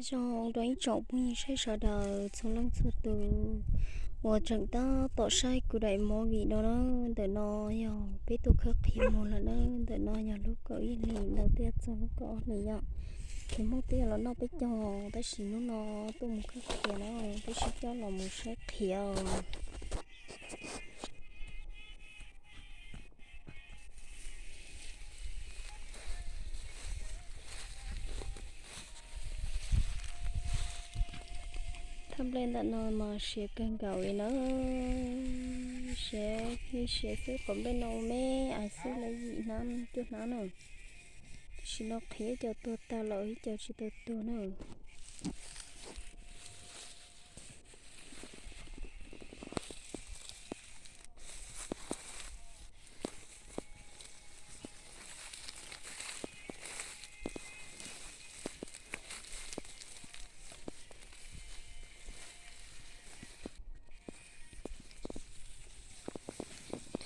Zoo rau ib tsoom phooj ywg saib sawv daws txhua leej txhua tus uas tseem tab tom saib kuv daim movie no na. Ntawm no yog peb tuaj khawb qhiav mus lawm na. Ntawm no yog lub kaum ib hlis ntawd twb txog lub kaum ob hlis yom. Ces Hmoob twb los noj peb caug tab sis hnub no tuaj mus khawb qhiav na, peb sib coj los mus saib qhiav. Thaj nplej ntawm no mas siav kawg nkaus li na. Siav, siav xwb, qhov nplej no ua me ais xwb, lawv yim hnab cuaj hnab na. Tam sim no qhiav ib co tuag tag lawm, ib co tsis tau tuag na.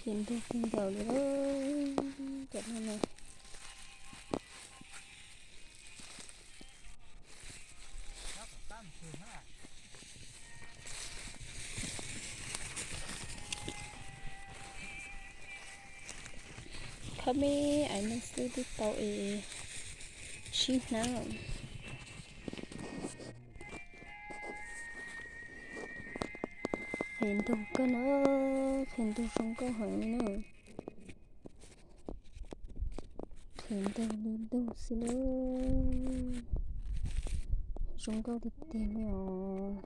Qhiav ntug kawg nkaus li lawm cov no na. Khawb me ais no xwb twb tau es tsib hnab. Qhiav ntug kawg na, qhiav ntug zoo nkauj heev li na. Qhiav ntug li ntug xwb na, zoo nkauj tiag tiag li os.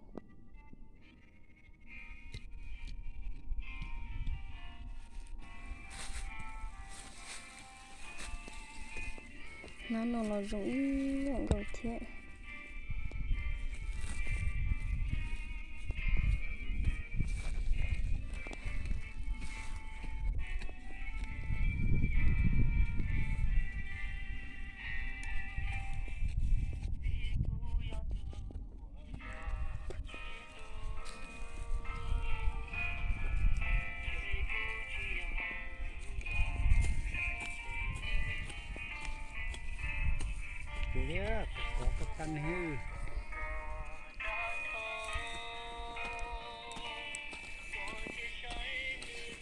Hnab no los zoo ib yam nkaus thiab.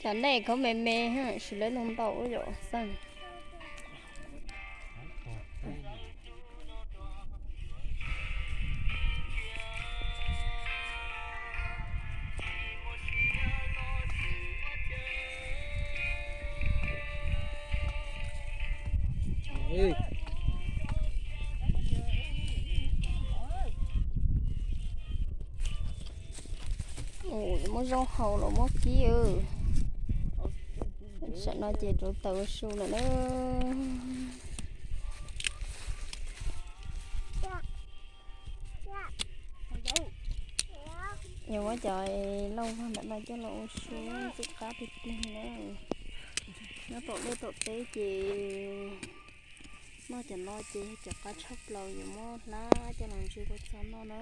Cov nej khaub me me, sis lawv ntau ntau ua yom xeej. Muab zaub hau los muab kib. Tam no ces rauv taws ua su lawm na. Yuav muab cov lauj vag ntawm no coj los ua su ntxim qab tiag tiag na. Nyob tom liaj tom teb ces noj cov no ces yog cov qab tshaj plaws, yuav muab hlab coj los ntse kua txob noj na.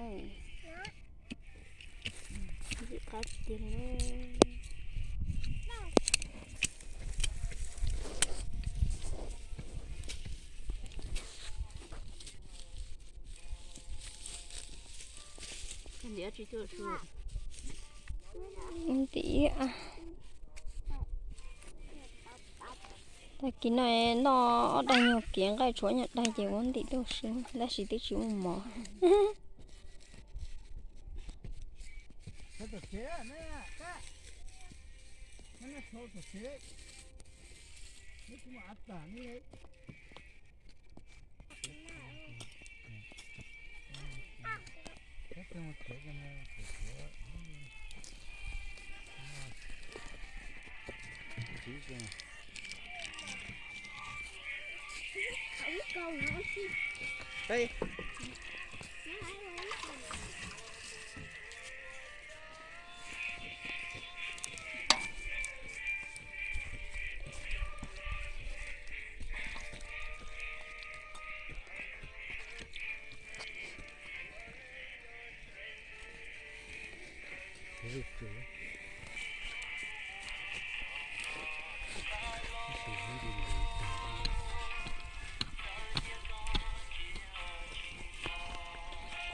Ntxim qab tiag tiag li. Ntim, tag kis no noj ob daig nyuag kiav nqaij tshuav nyuag daig ces muab ntim tuaj su, tab sis twb tsis muaj mov.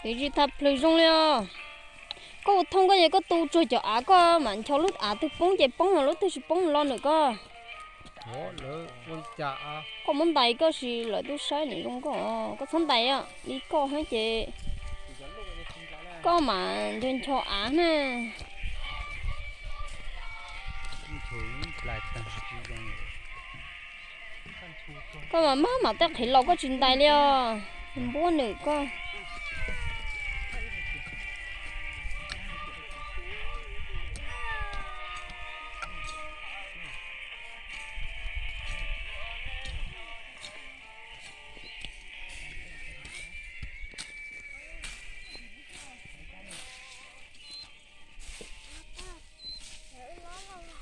Tsis tau plhws zoo li os. Koj ua thooj koj yog koj tu tsuag cov av koj mam ncho lub av twg poob ces poob los lub twg tsis poob los nws koj. Koj muab ntais koj sis lawv twb saib nws zoo koj, koj txhob ntais li koj heev ces koj mam ncho ncho av na. Koj mam mab mam tej qhiv los koj tsis ntais li os, npuab nws koj.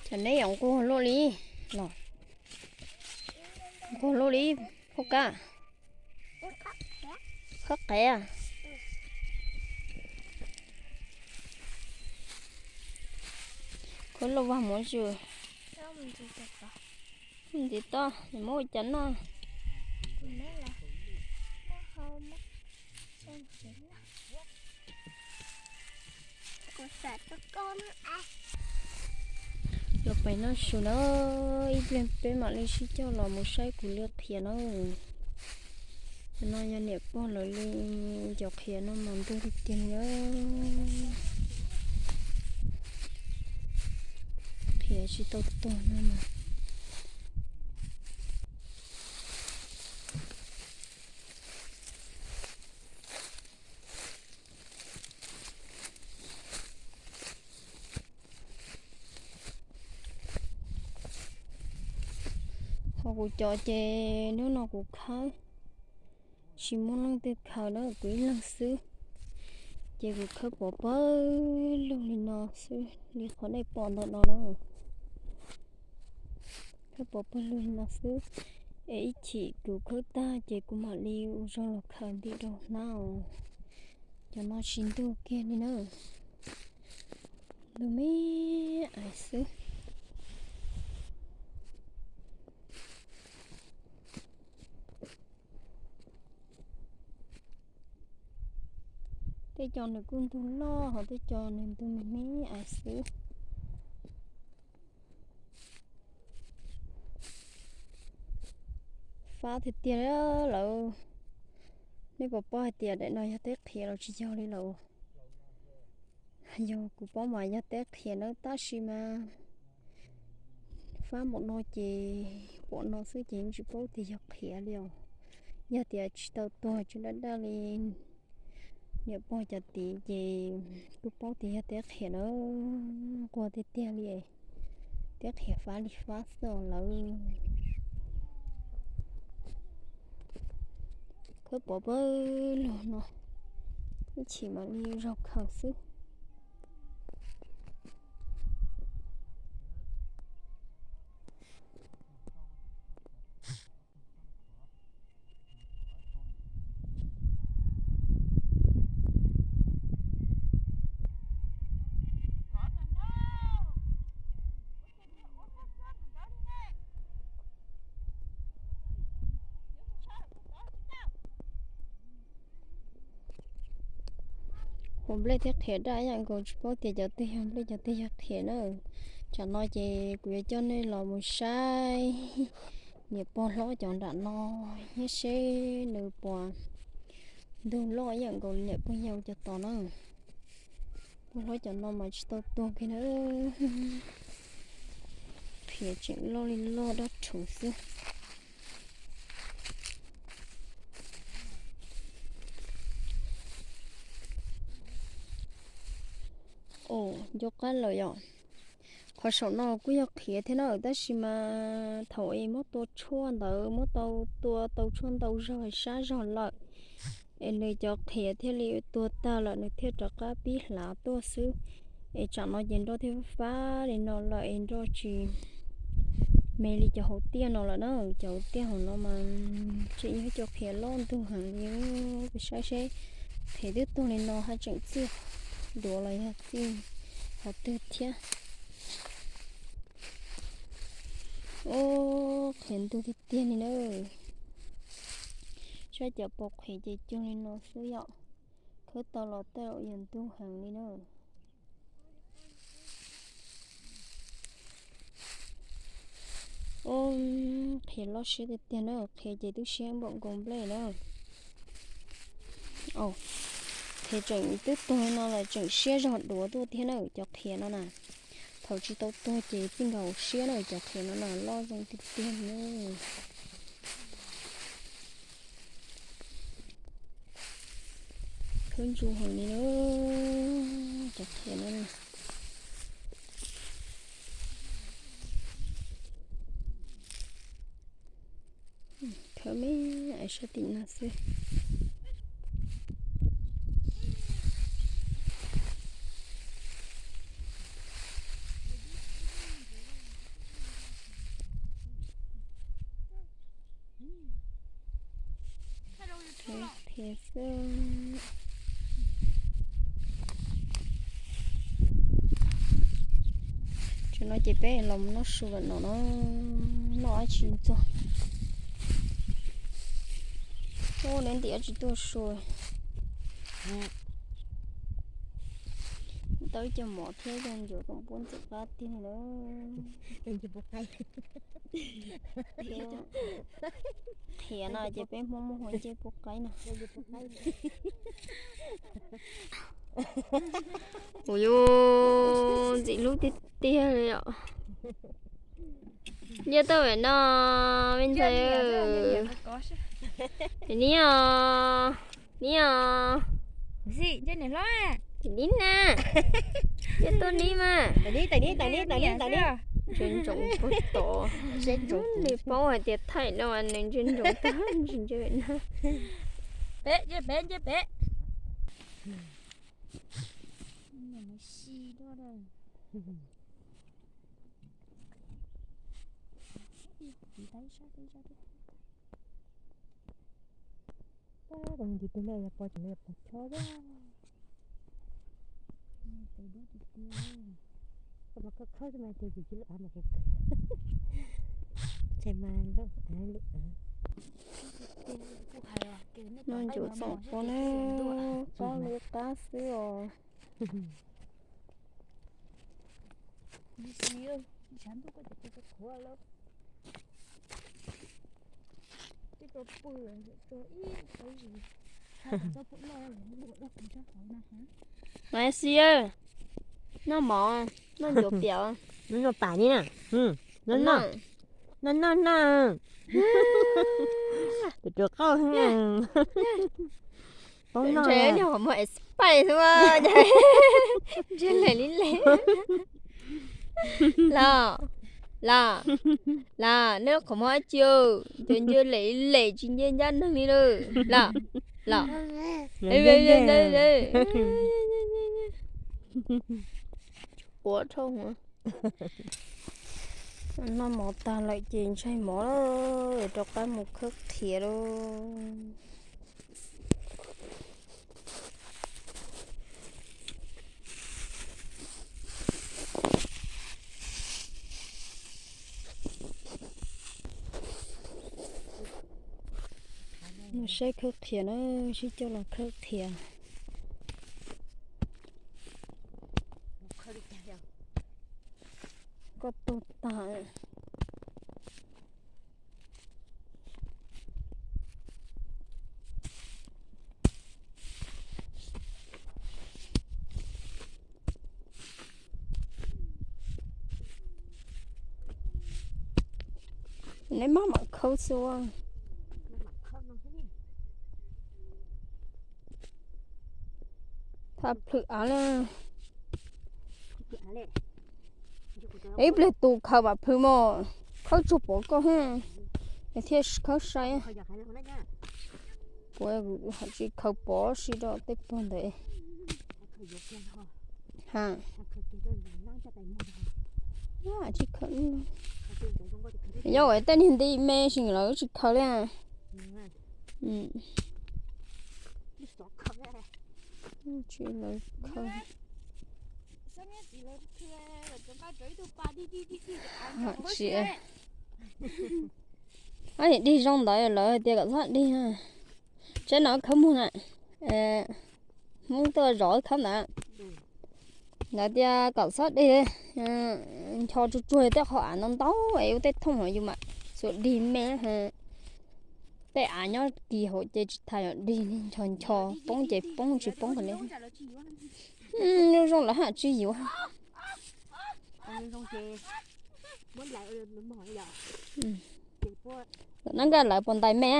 Cas neb yuav nquag luaj li los? Nquag luaj li, phauj Kab. Khawb qev. Khawb lauj vag mus tsis. Ntxiv toj, muab ua cas noj. Los pem no su na, ib pliag peb mam li sib coj los mus saib kuv li qhiav na. No yog niam pog lawv li cov qhiav no mas ntug tiag tiag li. Qhiav tsis tau tuag no mas. Ho kuv cov ces hnub no kuv khawb, tsis muaj leej twg khaws na, kuv ib leeg xwb. Ces kuv khawb pov pawg lug li no xwb, li qhov nej pom ntawm no na. Khawb pov pawg lug li no xwb, es ib chim kuv khawb tag ces kuv mam li ua zog los khaws ntim rau hnab os. Cov no tsis ntug kiag li na, ntug me ais xwb. Tej co nws kuj ntug loj, ho tej co nws ntug me me ais xwb. Fab tiag tiag lawm. Nej puas paub hais tias daim no yog teb qhiav los tsis yog li lawm? Yog kuv paub mas yog teb qhiav na, tab sis mas fab npaum no ces pom no xwb ces tsis paub tias yog qhiav li os. Yog tias tsis tau tuag tsis daj daj li niam pog cov tid ces kuj paub tias yog teb qhiav na, nquag tiag tiag li. Teb qhiav fab li fab xwb lawm. Khawb pov pawg lug no, ib chim mam li zaug khaws xwb. Ua nplej thiab qhiav daj ib yam nkaus, tsis paub tias cov twg yog nplej cov twg yog qhiav na. Tsam no ces kuv yuav coj nej los mus saib niam pog hlob cov nram no, nyob seb nws puas ntug loj ib yam nkaus niam pog yau cov tod na. Pog hlob cov no mas tsis tau tuag kiag na. Qhiav tseem loj li loj dab rhuv xwb. Os, nco qab lawm yom. Qhov saum no kuj yog qhiav thiab na, tab sis mas thaum es muab tua tshuaj ntawd muab tau, tua tau tshuaj ntau zog sab zog lawm, es nws cov qhiav thiaj li tuag tag lawm nws thiaj rov qab pib hlav tuaj xwb. Es tsam no ces nroj thiaj fab li no lawm es nroj tsis me li cov hauv tiaj no lawm na. Cov hauv tiaj hauv no mas tseem yog cov qhiav loj ntug heev li. Peb saib seb qhiav twb tuag li no haj tseem txij duav los yog txij qhov twg thiab. Ub, qhiav ntug tiag tiag li na. Saib cov pos qhiav ces cuag li no xwb yom. Wb tau los tej zaum yog ntug heev li na. Ub, qhiav loj siab tiag tiag na, qhiav ces twb siab npaum nkaus nplej na. Qhiav tseem twb tuag no los tseem siab zog duav tuaj thiab na cov qhiav no na. Thaum tsis tau tuag ces txij nkaus siab na cov qhiav no na, loj zoo tiag tiag na. Khawb ntsu heev li na, cov qhiav no. Khawb me es sab tim no xwb. Qhia xwb. Tseem no ces peb los noj su lawm no, noj dab tsi txog. Ub, neb ntim dab tsi tuaj su. Tau ib co mov thiab zoo ncuav koom puab ntxim qab tiag li na. Qhiav no ces peb Hmoob muaj hu ncej puab qaib no. Ua yus ntxim hlub tiag tiag li os. Nce tau pem no, me ntxhais. Nib os, nib os. Nib na, nce tuaj nib mas. Ntsia ntsoov puag tod. Nws paub hais tias thaij no nws ntsia ntsoov tag, tsis ntsia pem no. Pem, nce pem, nce pem. Tab sis tus no yog pos, tus no yog pos chob thiab. Tes dub tiag tiag. Koj mas khawb khawb xwb mas tes tsis lub av mas kuv khawb. Ntshai mas lub av lub av. Noj ncuav txoom puab na, qab li qab xwb os. Mas Xi, noj mov, noj ncuav piam. Noj pam ni na. Noj noj noj. Tus ruam qauj. Tau noj li qhov muag space xwb, ntsia lem li lem. Los, los, los, neb qhov muag dab tsi? Ntsia ntsia lem li lem tsis ntsia ncaj neeg li lawm. Los, los. Quav dhau. Noj mov tag lawm ces ntshai mov lawm, rov qab mus khawb qhiav lauj. Mus saib khawb qhiav na, sib coj los khawb qhiav. Koj tuag tag. Neb maj mam khawb xwb. Thab plhwm av li. Ib pliag tus khaws mam plhws mog, khawb tsuag pov koj thiaj khawb sai. Puas hais tsis khaws pov si rau tej pog ntawd. Ha, tsis khaws. Yog ua tej niag nti me tsis lawv tsis khaws li. Tsis lawv khaws. Tsis, dig zoo ntawd lawv hais tias kom txhob dig. Tseeb no khawb muag na. Hmoob tuaj zov khawb ntawd. Lawv tias kom txhob dig, ncho tsuag tsuag tej qhov av ntau ntau es ua tej thooj, yus mam xuas dig me. Tej av nyob kis hauv ces tsis tas yog dig li, ncho ncho poob ces poob, tsis poob li. Zoo zoo lawv haj tsis yuav. Ntawm no nkaj lawv puas ntais me?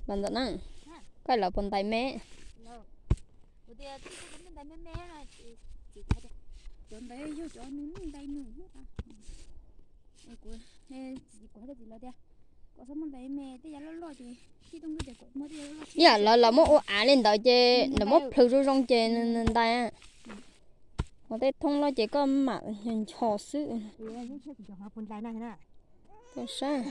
Los ntawm no, nkaj lawv puas ntais me? Ib yam lawv, lawv muab ua av li ntawd ces lawv muab plhws zoo zoo ces nws ntais. Ho tej thooj loj ces koj mam ncho xwb. Tau saib.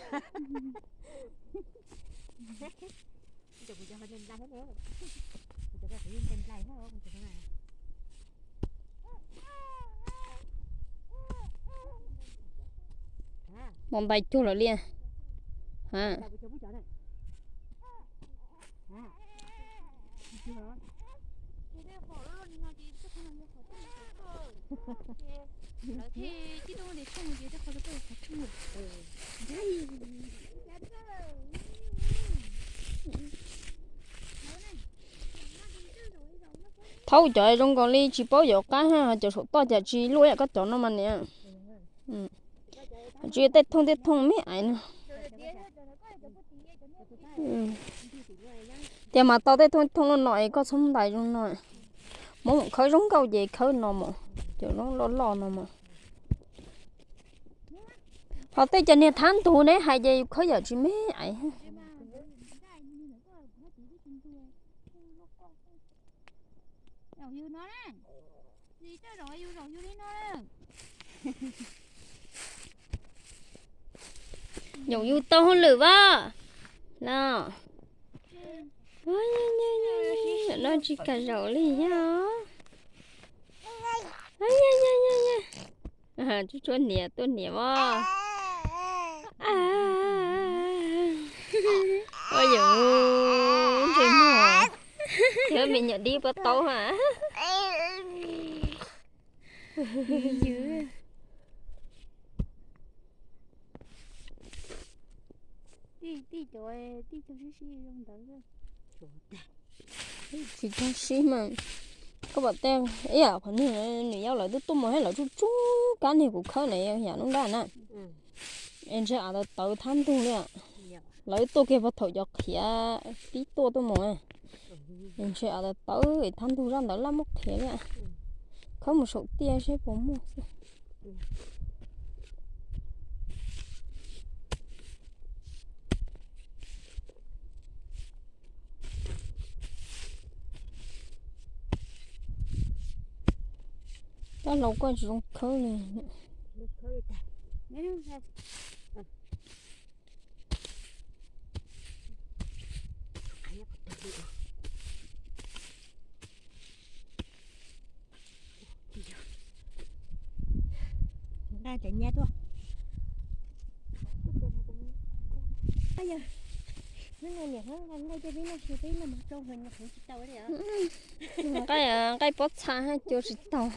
Mus ntais cuag lawm li. Thaub cov zoo nkaus li tsis paub yuav qab, cov saum toj cas tsis luaj ib yam koj cov no mas niam. Tsis tej thooj tej thooj me aiv no. Tias mas tau tej thooj tej thooj no no es koj txhob ntais zoo no. Muab mus khawb zoo nkauj ces khawb no mus, cov zoo loj loj no mus. Ho tej cov niag thab ntug neb hais ces yus khawb yam tsis me aiv. Yoom yus tau hauj lwm vas los. No tsis kam zaum li thiab. Tsuag tsuag niam tuaj niam as. Ua yoom ntsej muag thiab me nyuam dib puab taub ha. Tij cov, tij cog sib sib zoo ntawd. Tsis cog sib mas koj pom tej ib yam qhov niag nws yau lawv twb tuaj mus thiab, lawv tsuj tsuj kab niag kuv khawb na yam lub nrab na. Es ntshe av tawv tawv thab ntug li. Lawv tuaj kiag puag thaum cov qhiav pib tuaj tuaj mus. Es ntshe av tawv tawv es thab ntug zaj ntawd laj muab qhiav li. Khawb mus saum tiaj seb puas muaj xwb. Tab laus koj tsis zoo khawb li. Nqa cov nyab tuaj. Nqaij, nqaij pob txha cua tsis tau.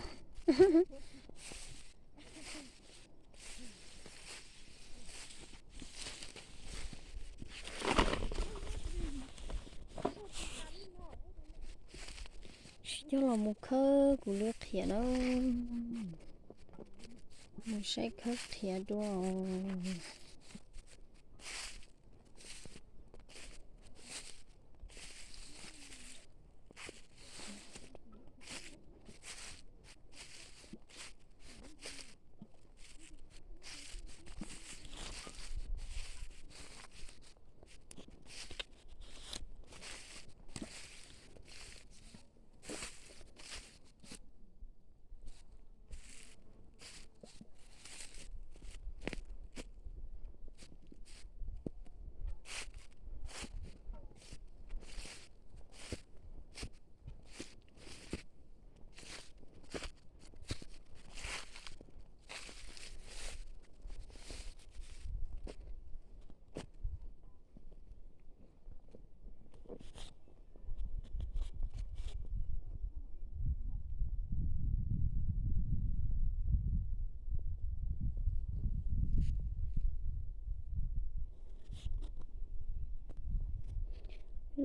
Sib cog los mus khawb kuv lub qhiav na. Mus saib khawb qhiav dua.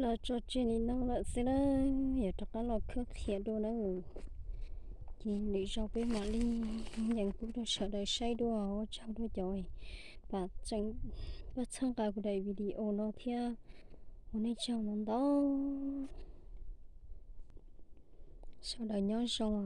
Los tso tseg li no lawm xwb na, yog rov qab los khawb qhia dua na. Ces lwm zaus peb mam li nyeem pub rau sawv daws saib dua. Ua tsaug dua cov pab txhawb nqa kuv daim video no thiab, ua nej tsaug ntau ntau. Sawv daws nyob zoo.